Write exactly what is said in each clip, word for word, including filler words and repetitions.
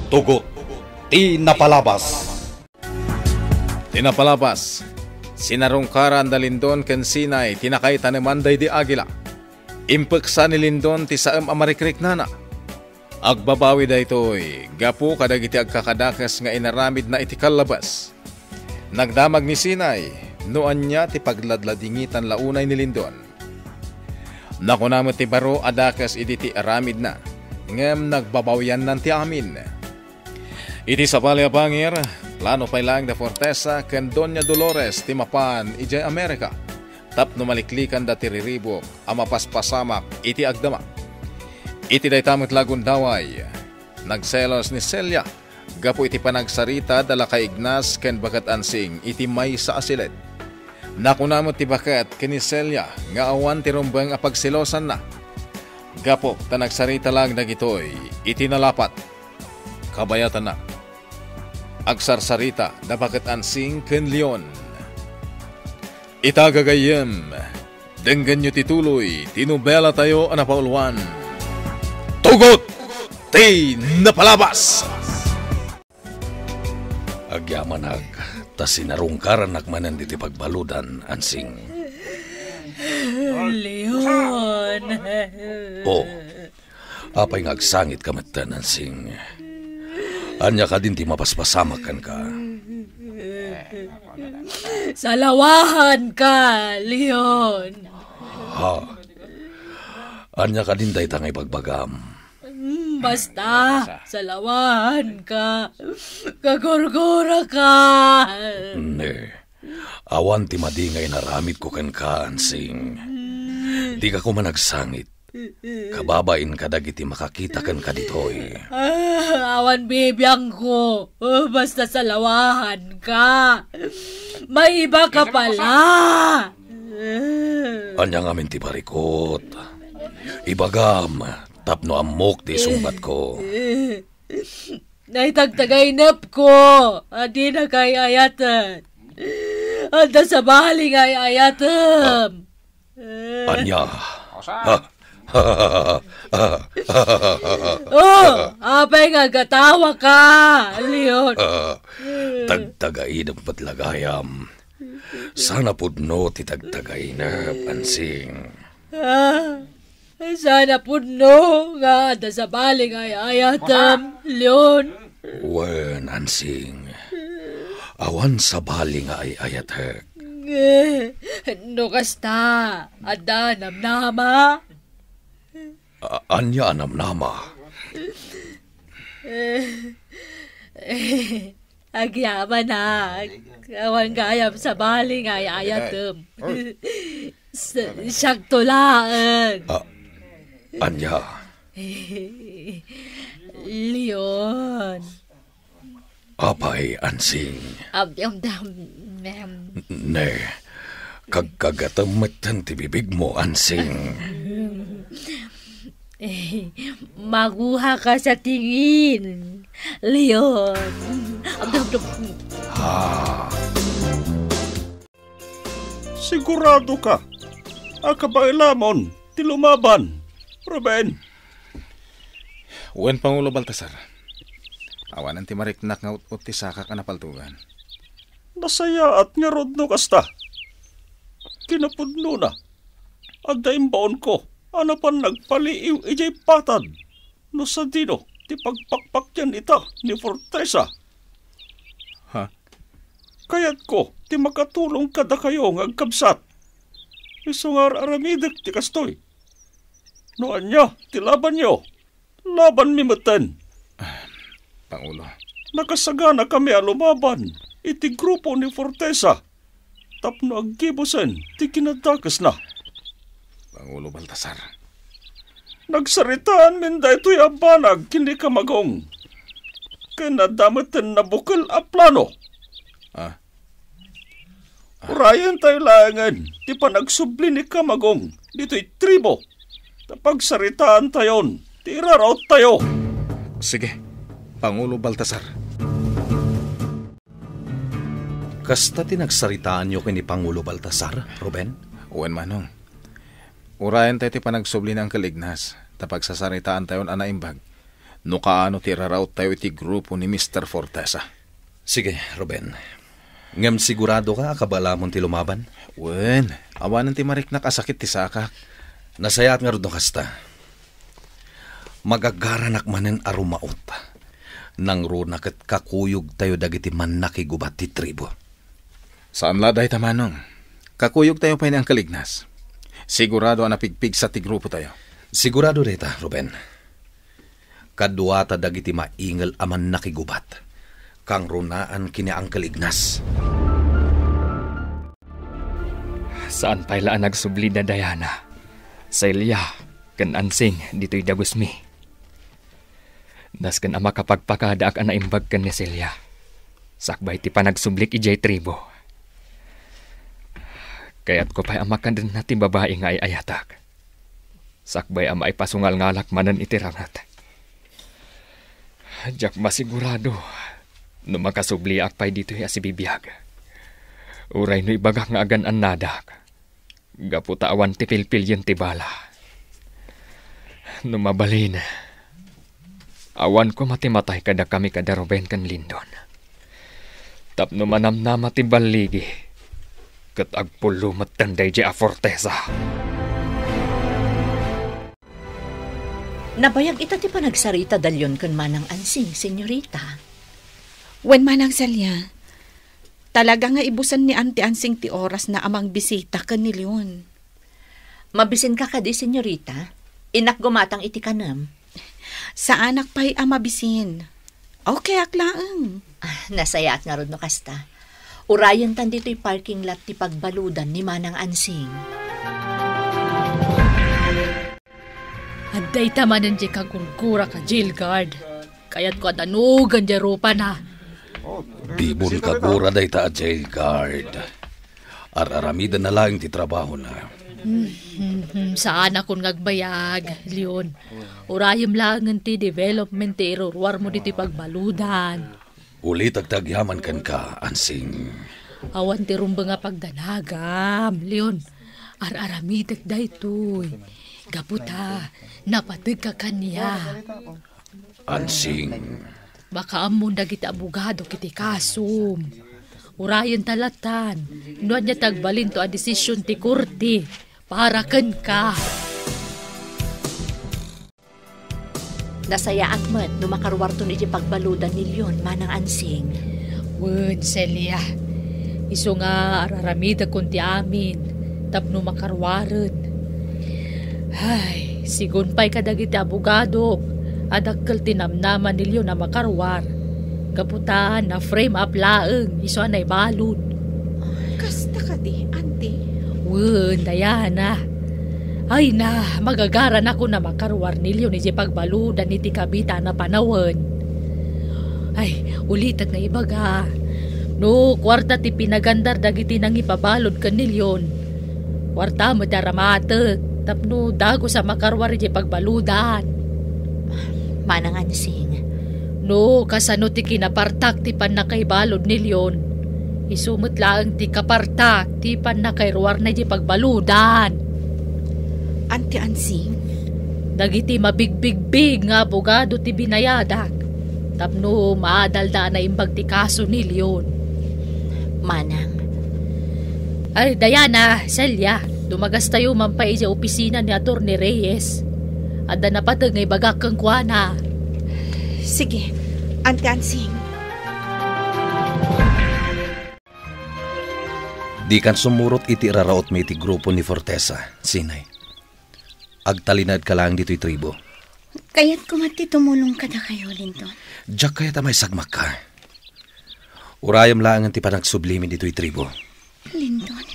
Tugot ti napalabas. Ti napalabas, sinarungkaran da Lindon ken Sinay ti nakaitaneman daydi agila. Impeksa ni Lindon ti saem a marikriknana. Agbabawi daytoy gapu kadagiti agkakadakes nga inaramidna iti kallabas. Nagdamag ni Sinay no ania ti pagladladingitan la unay ni Lindon. Nakuna met ti baro a dakes idi ti aramidna, ngem nagbabawiannan ti amin. Iti sabali a bangir, plano pay laeng da Fortesa ken Doña Dolores ti mapan idiay Amerika tapno maliklikanda ti riribuk a mapaspasamak iti agdama. Iti dayta met la gundaway, nagselos ni Celia gapu iti panagsarita da Lakay Ignas ken Baket Ansing iti maysa a siled. Nakuna met ti Baket ken ni Celia nga awan ti rumbeng a pagselosanna. Gapu ta nagsarita laeng dagitoy iti nalapat. Kabayatanna, agsarsarita da Baket Ansing ken Leon. Ita gagayyem, denggenyo ti tuloy ti nobelatayo a napauluan, Tugot ti Napalabas! Agyamanak, ta sinarungkarannak manen iti pagbaludan, Ansing. Leon! Oh, apay nga agsangitka metten, Ansing? Ania kadin ti mapaspasamak kenka? Salawahanka, Leon. Ha? Ania kadin dayta nga ibagbagam? Mm, basta, salawahanka. Kagurguraka. Ne, awan ti madi nga inaramidko kenka, Ansing. Dika koma nagsangit. Kababain kadagiti makakita kenka ditoy. Ah, awan bibiangko. Ah, basta salawahanka. Maiba ka pala. Ania ngamin ti parikot? Ibagam, tapno ammok ti isungbatko. Naitagtagainepko a dinaka ay-ayaten. Adda sabali nga ay-ayatem. Ania? Ha? Oh, apay nga agatawa ka, Leon? Tagtagainep met la gayam. Sana pudno ti tagtagainep, Ansing. Ah, sana pudno nga adda sabali nga ay-ayatem, Leon. Wen, Ansing. Awan sabali nga ay-ayatek. Eh, no kasta, adda namnama? A-, ania a namnama? Eh, eh, agyamanak. Awan gayam sabali nga ay-ayatem. Sa-, siakto laeng. A-, ania? Leon. Apay, Ansing? Am, am, am, am. Ne, kagkagatem metten ti bibigmo, Ansing. Eh, maguha ka sa tingin, Leon. Am, am, am. Ah. Sigurado ka a kabaelamon ti lumaban, Ruben? Wen, Pangulo Baltasar. Awanen ti mariknak nga ut-ot ti sakak a napaltogan. Nasayaat ngarud no kasta. Kinapudnona, adda imbaonko a napan nagpaliiw idiay patad no sadino ti pagpakpakyan ita ni Fortesa. Ha? Kayatko ti makatulong kadakayo nga agkabsat. Isu nga ar-aramidek ti kastoy. No ania ti labanyo, labanmi metten. Ah, Pangulo. Nakasaganakami a lumaban iti grupo ni Fortesa tapno aggibusen ti kinadakesna. Pangulo Baltasar. Nagsaritaanmin daytoy a banag ken ni Kamagong. Ken adda metten nabukel a plano. Ah. Urayentayo laengen ti panagsubli ni Kamagong ditoy tribo. Ta pagsaritaantayon ti iraraottayo. Sige, Pangulo Baltasar. Kasta ti nagsaritaanyo ken ni Pangulo Baltasar, Ruben? Wen, Manong. Urayentayo ti panagsubli ni Uncle Ignas, ta pagsasaritaantayon a naimbag. no kaano ti iraraottayo iti grupo ni Mister Fortesa. Sige, Ruben. Ngem siguradoka a kabaelamon ti lumaban? Wen, awanen ti mariknak a sakit ti sakak. Nasayaat ngarud no kasta. Magagaranak manen a rumaot. Nangruna ket kakuyogtayo dagiti mannakigubat ti tribu. Saan la dayta, Manong. Kakuyogtayo pay ni Uncle Ignas. Sigurado a napigpigsa ti grupotayo. Sigurado dayta, Ruben. Kaduata dagiti maingel a mannakigubat. Kangrunaan ken ni Uncle Ignas. Saan pay la a nagsubli da Diana, Celia, ken Ansing ditoy dagusmi. Nasken a makapagpakadaak a naimbag ken ni Celia, sakbay ti panagsublik idiay tribo. Kayatko pay a makanenna ti babai nga ay-ayatak, sakbay a maipasungalngalak manen iti ranget. Diak masigurado no makasubliak pay ditoy a sibibiag, uray no ibagak nga agan-annadak. Gapu ta awan ti pilpilien ti bala. No mabalin, awan koma ti matay kadakami kada Ruben ken Lindon. Tapno manamnama ti balligi, ket agpullo metten daydiay a fortesa. Nabayag ita ti panagsarita da Leon ken Manang Ansing, senyorita. Wen, Manang Celia, talaga nga ibusen ni Auntie Ansing ti orasna a mangbisita ken ni Leon. Mabisinka kadi, senyorita? Innak gumatang iti kanem. Saanak pay a mabisin. Okay ak laeng. Ah, nasayaat ngarud no kasta. Urayentan ditoy parking lot ti pagbaludan ni Manang Ansing. Adda ita manen diay kagurgurak a jail guard. Kayatko a danugen diay rupana. Dimo kagura dayta a jail guard. Ar-aramidenna laeng ti trabahona. Hmm, hmm, hmm. Saanakon nga agbayag, Leon. Urayem laengen ti development ti iruruarmo ditoy pagbaludan. Ulitek ti agyaman kenka, Ansing. Awan ti rumbeng a pagdanagam, Leon. Ar-aramidek daytoy. Gapu ta, napategka kaniak. Ansing. Makaammon dagiti abogado iti kasom. Urayenta latan, no ania ti agbalinto a desisyon ti korte para kenka. Nasayaat met no makaruarton iti pagbaludan ni Leon, Manang Ansing. Wen, Celia, isu nga ar-aramidekon ti amin tapno makaruaren. Ay, sigun pay kadagiti abogado a dakkel ti namnama ni Leon a makaruar. Gapu ta na-frame up laeng isu a naibalud. Kasta kadi, Auntie? Wen, Diana. Ay na, magagaranakon a makaruar ni Leon idiay pagbaludan iti kabita a napanawen. Ay, ulitek nga ibaga, no kuarta ti pinagandar dagiti nangipabalud ken ni Leon, kuarta met ti aramatek tapno dagus a makaruar idiay pagbaludan. Manang Ansing. No kasano ti kinapartak ti pannakaibalud ni Leon, isu met laeng ti kapartak ti pannakairuarna idiay pagbaludan. Auntie Ansing? Dagiti mabigbigbig nga abogado ti binayadak tapno maadalda a naimbag ti kaso ni Leon. Manang. Ay, Diana, Celia, dumagastayo man pay idiay opisina ni Attorney Reyes. Adda napateg nga ibagak kenkuana. Sige, Auntie Ansing. Dikan sumurot iti irarautmi iti grupo ni Fortesa, Sinay. Agtalinaedka laeng ditoy tribo. Kayatko met ti tumulong kadakayo, Lindon. Diak kayat a maisagmakka. Urayem laengen ti panagsublimi ditoy tribo. Lindon.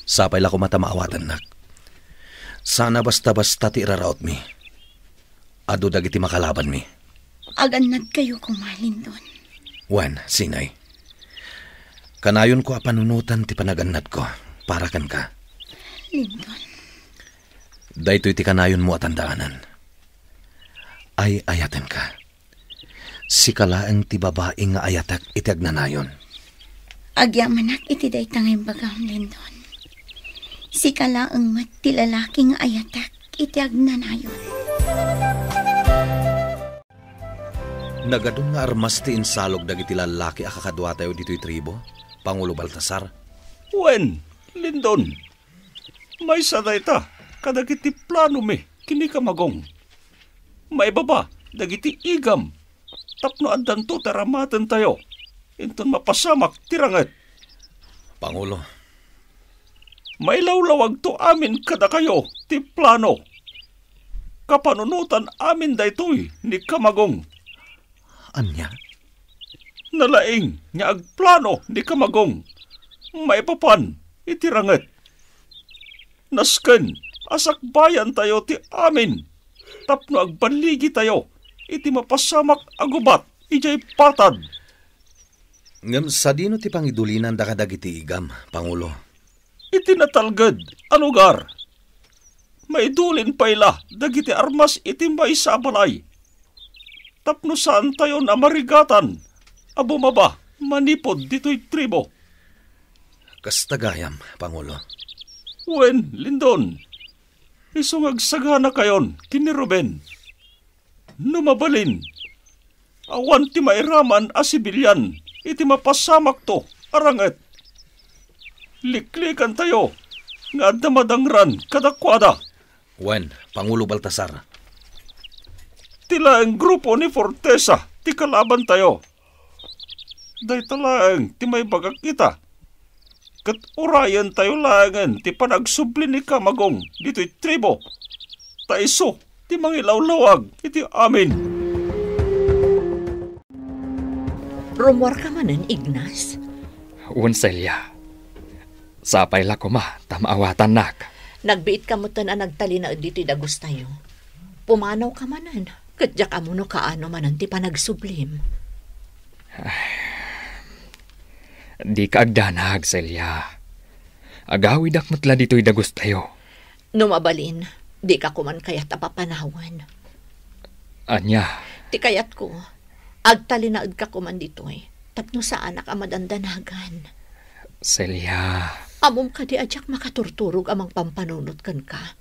Sapay la koma ta maawatannak. Saan a basta-basta ti irarautmi. Adu dagiti makalabanmi. Agannadkayo koma, Lindon. Wen, Sinay. Kanayonko a panunotan ti panagannadko para kenka. Lindon. Daytoy ti kanayonmo a tandaanan. Ay-ayatenka. Sika laeng ti babai nga ayatek iti agnanayon. Agyamanak iti dayta nga imbagam, Lindon. Sika laeng met ti lalaki nga ayatek iti agnanayon. Nagadun nga armas ti insalog dagiti lallaki a kakaduatayo ditoy tribu, Pangulo Baltasar? Wen, Lindon, maysa dayta kadagiti planomi ken ni Kamagong. Maibaba dagiti igam tapno addanto ti aramatentayo inton mapasamak ti ranget. Pangulo. Mailawlawagto amin kadakayo ti plano. Kapanunotan amin daytoy ni Kamagong. Ania? Nalaing nga agplano ni Kamagong maipapan iti ranget. Nasken a sakbayantayo ti amin tapno agballigitayo iti mapasamak a gubat idiay patad. Ngem sadino ti pangidulinanda kadagiti igam, Pangulo? Iti natalged a lugar, maidulin pay la dagiti armas iti maysa a balay tapno saantayon a marigatan a bumaba manipud ditoy tribo. Kasta gayam, Pangulo. Wen, Lindon, isu nga agsaganakayon ken ni Ruben. No mabalin, awan ti mairaman a sibilian iti mapasamakto a ranget. Liklikantayo nga adda madangran kadakuada. Wen, Pangulo Baltasar. Ti laeng grupo ni Fortesa ti kalabantayo. Dayta laeng ti maibagak ita. Ket urayentayo laengen ti panagsubli ni Kamagong ditoy tribo, ta isu ti mangilawlawag iti amin. Rummuarka manen, Ignas? Wen, Celia. Sapay la koma ta maawatannak. Nagbiitka metten a nagtalinaed ditoy dagustayo. Pumanawka manen, ket diak ammo no kaano manen ti panagsublim. Dika agdanag, Celia. Agawidak met la ditoy dagustayo. No mabalin, dika koman kayat a papanawen. Ania? Ti kayatko, agtalinaedka koman ditoy tapno saanak a madandanagan. Celia. Ammom kadi a diak makaturturog a mangpampanunot kenka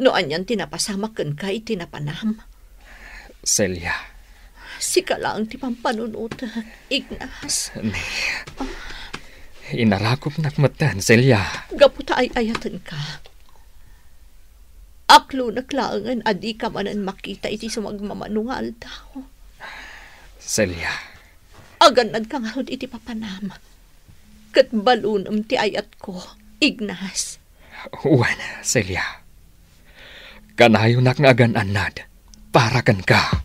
no anian ti napasamak kenka iti napanam? Celia. Sika laeng ti pampanunotek, Ignas. Ni, inarakopnak metten, Celia. Gapu ta ay-ayatenka. Aklonek laengen a dika manen makita iti sumagmamano nga aldaw. Celia. Agannadka ngarud iti papanam. Ket balunem ti ayatko, Ignas. Wen, Celia. Kanayonak nga agan-annad para kenka.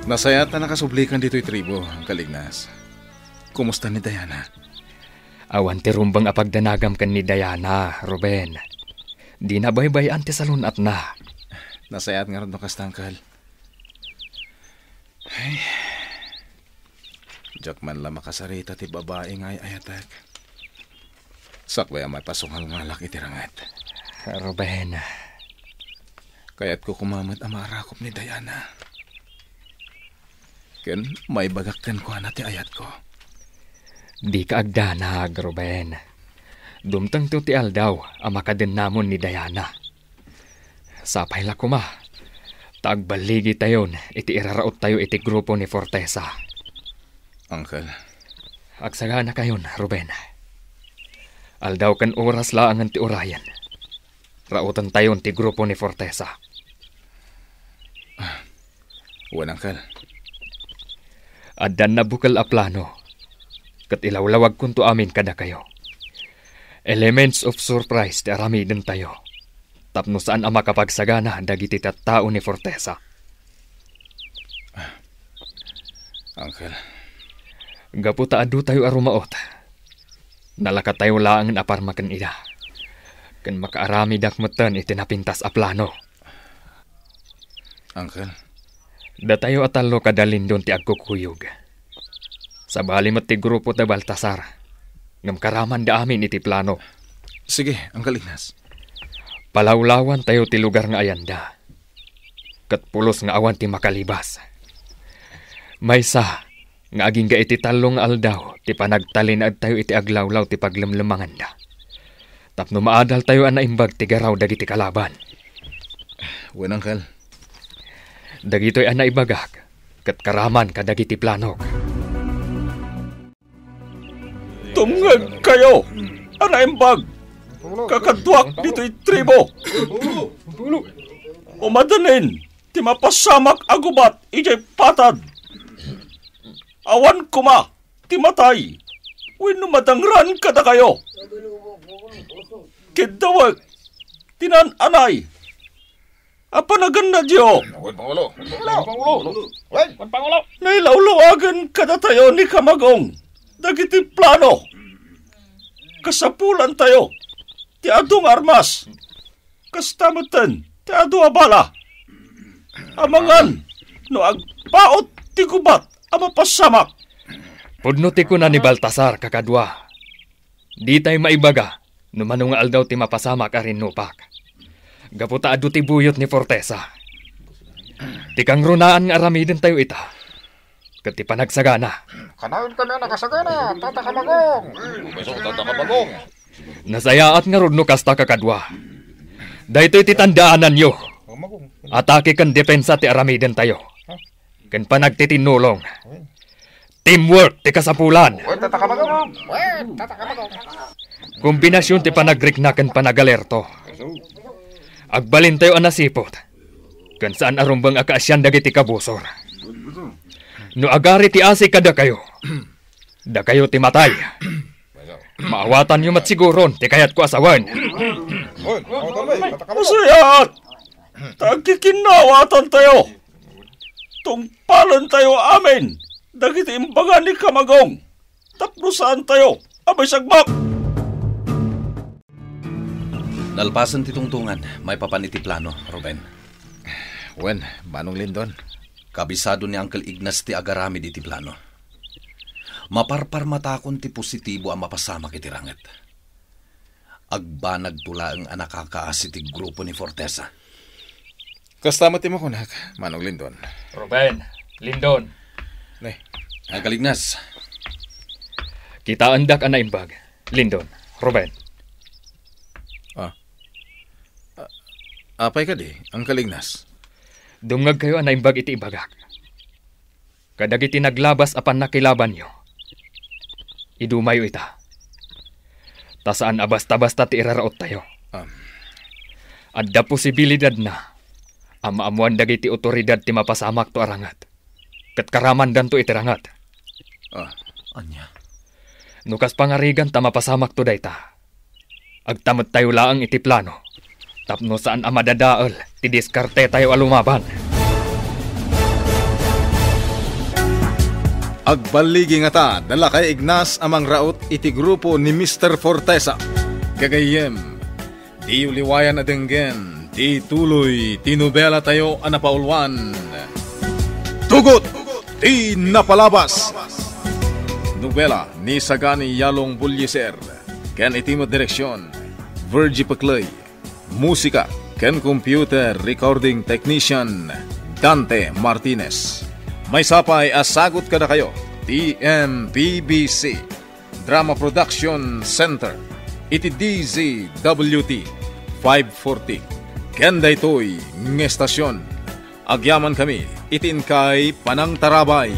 Nasayaat a nakasublikan ditoy tribo, Uncle Ignas. Kumusta ni Diana? Awan ti rumbeng a pagdanagam ken ni Diana, Ruben. Dina baybay-an ti salun-atna. Nasayaat ngarud no kasta, Uncle. Ay. Diak man la makasarita ti babai nga ay-ayatek. Sakbay a mapasungalngalak iti ranget. Ruben. Kayatko koma met a maarakop ni Diana. Ken maibagak kenkuana ti ayatko. Dika agdanag, Ruben. Dumtengto ti aldaw a makadennamon ni Diana. Sapay la koma ta agballigitayon iti iraraottayo iti grupo ni Fortesa. Uncle. Agsaganakayon, Ruben. Aldaw ken oras laengen ti urayen. Raotentayon ti grupo ni Fortesa. Ah, wen, Uncle. Addan nabukel a plano, ket ilawlawagkonto amin kadakayo. Elements of surprise ti aramidentayo, tapno saan a makapagsagana dagiti tattao ni Fortesa. Uncle. Gapu ta adutayo a rumaot, nalakatayo laengen a parmaken ida, ken makaaramidak metten iti napintas a plano. Uncle. Datayo a tallo kada Lindon ti agkukuyog. Sabali met ti grupo da Baltasar, ngem karamanda amin iti plano. Sige, Uncle Ignas. Palawlawantayo ti lugar nga ayanda, ket pulos nga awan ti makalibas. Maysa nga agingga iti tallo nga aldaw ti panagtalinaedtayo iti aglawlaw ti paglemlemmanganda, tapno maadaltayo a naimbag ti garaw dagiti kalaban. Wen, Uncle. Dagitoy a naibagak, ket karaman kadagiti planok. Tumngegkayo a naimbag, kakaduak ditoy tribu. Umadanin ti mapasamak a gubat idiay patad. Awan koma ti matay wenno madangran kadakayo. Kiddawek ti naan-anay a panagannadyo. Wen, Pangulo. Wen, Pangulo. Wen, Pangulo. Nailawlawagen kadatayo ni Kamagong dagiti plano. Kasapulantayo ti adu nga armas. Kasta metten ti adu a bala. Amangan no agpaut ti gubat a mapasamak. Pudno ti kuna ni Baltasar, kakadua. Ditay maibaga no mano nga aldaw ti mapasamak a rinnupak. Gapu ta adu ti buyot ni Fortesa. Ti kangrunaan nga aramidentayo ita, ket ti panagsagana. Kanayon kami a nakasagana, Tata Kamagong. Umeso, Tata Kamagong. Nasayaat ngarud no kasta, kakadua. Daytoy ti tandaananyo. Kamagong. Atake ken depensa ti aramidentayo. Ha? Ken panagtitinnulong. Teamwork ti kasapulan. Wen, Tata Kamagong. Wen, Tata Kamagong. Kombinasion ti panagrikna ken panagalerto. Agbalintayo a nasiput. Ken saan a rumbeng a kaasian dagiti kabusor. No agari ti asi kadakayo, dakayo ti matay. Maawatanyo met siguron ti kayatko a sawen. Wen, Tata Kamagong. Masayaat! Ta agkikinnawatantayo. Tungpalentayo amin dagiti imbaga ni Kamagong tapno saantayo a maisagmak. Nalpasen ti tungtungan maipapan iti plano, Ruben. Wen, Manong Lindon. Kabisado ni Uncle Ignas ti agaramid iti plano. Maparparmatakon ti positibo a mapasamak iti ranget. Agbanagto laeng a nakakaasi ti grupo ni Fortesa. Kasta met ti makunak, Manong Lindon. Ruben, Lindon. Ne. Uncle Ignas. Kitaendak a naimbag, Lindon, Ruben. Ah. A-, apay kadi, Uncle Ignas? Dumngegkayo a naimbag iti ibagak. Kadagiti naglabas a pannakilabanyo, idumayo ita. Ta saan a basta-basta ti iraraottayo. Ah. Adda posibilidadna a maammoan dagiti otoridad ti mapasamakto a ranget, ket karamandanto iti ranget. Ah. Ania? No kas pangarigan ta mapasamakto dayta, agtamettayo laeng iti plano tapno saan a madadael ti diskartetayo a lumaban. Agballigi ngata da Lakay Ignas a mangraot iti grupo ni Mister Fortesa. Gagayyem, diyo liwayan a denggen ti tuloy ti nobelatayo a napauluan, Tugot ti Napalabas. Nobela ni Sagani Yalong Bullieser ken iti met direksion, Virgie Peclay. Musika ken computer recording technician, Dante Martinez. Maysa pay a sagut kadakayo ti M P B C Drama Production Center iti D Z W T five forty. Ken daytoy nga estasion, agyamankami iti inkay panangtarabay.